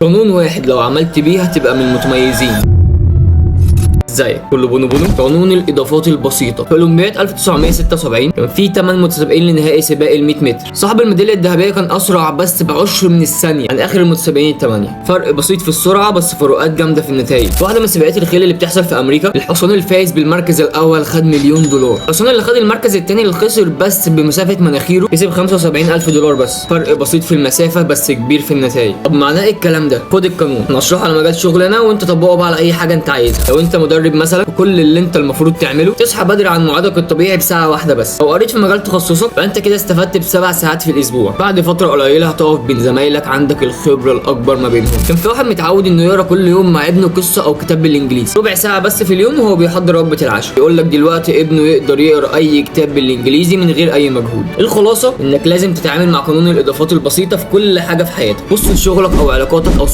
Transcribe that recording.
قانون واحد لو عملت بيه هتبقى من المتميزين. ازيك كله بونو بونو. قانون الاضافات البسيطة. في اولمبياد 1976 كان في 8 متسابقين لنهائي سباق ال 100 متر. صاحب الميداليه الذهبية كان اسرع بس بعشر من الثانية عن اخر المتسابقين الثمانية. فرق بسيط في السرعة بس فروقات جامدة في النتائج. في واحدة من سباقات الخيل اللي بتحصل في امريكا، الحصان الفايز بالمركز الاول خد $1,000,000. الحصان اللي خد المركز الثاني اللي خسر بس بمسافه مناخيره كسب 75,000 دولار بس. فرق بسيط في المسافة بس كبير في النتائج. طب معناه ايه الكلام ده؟ خد القانون نشرحه على مجال شغلنا وانت طبقه بقى على اي حاجة انت عايزها. لو انت مدرب مثلا، كل اللي انت المفروض تعمله تصحى بدري عن ميعادك الطبيعي بساعة واحدة بس. لو قريت في مجال تخصصك فانت كده استفدت ب7 ساعات في الاسبوع. بعد فترة قليله هتقف بين زمايلك عندك الخبرة الاكبر ما بينهم. كان في واحد متعود انه يقرا كل يوم مع ابنه قصة او كتاب بالانجليزي ربع ساعة بس في اليوم وهو بيحضر وجبة العشاء. يقول لك دلوقتي ابنه يقدر يقرا اي كتاب بالانجليزي من غير اي مجهود. الخلاصة انك لازم تتعامل مع قانون الاضافات البسيطة في كل حاجة في حياتك. بص لشغلك او علاقاتك او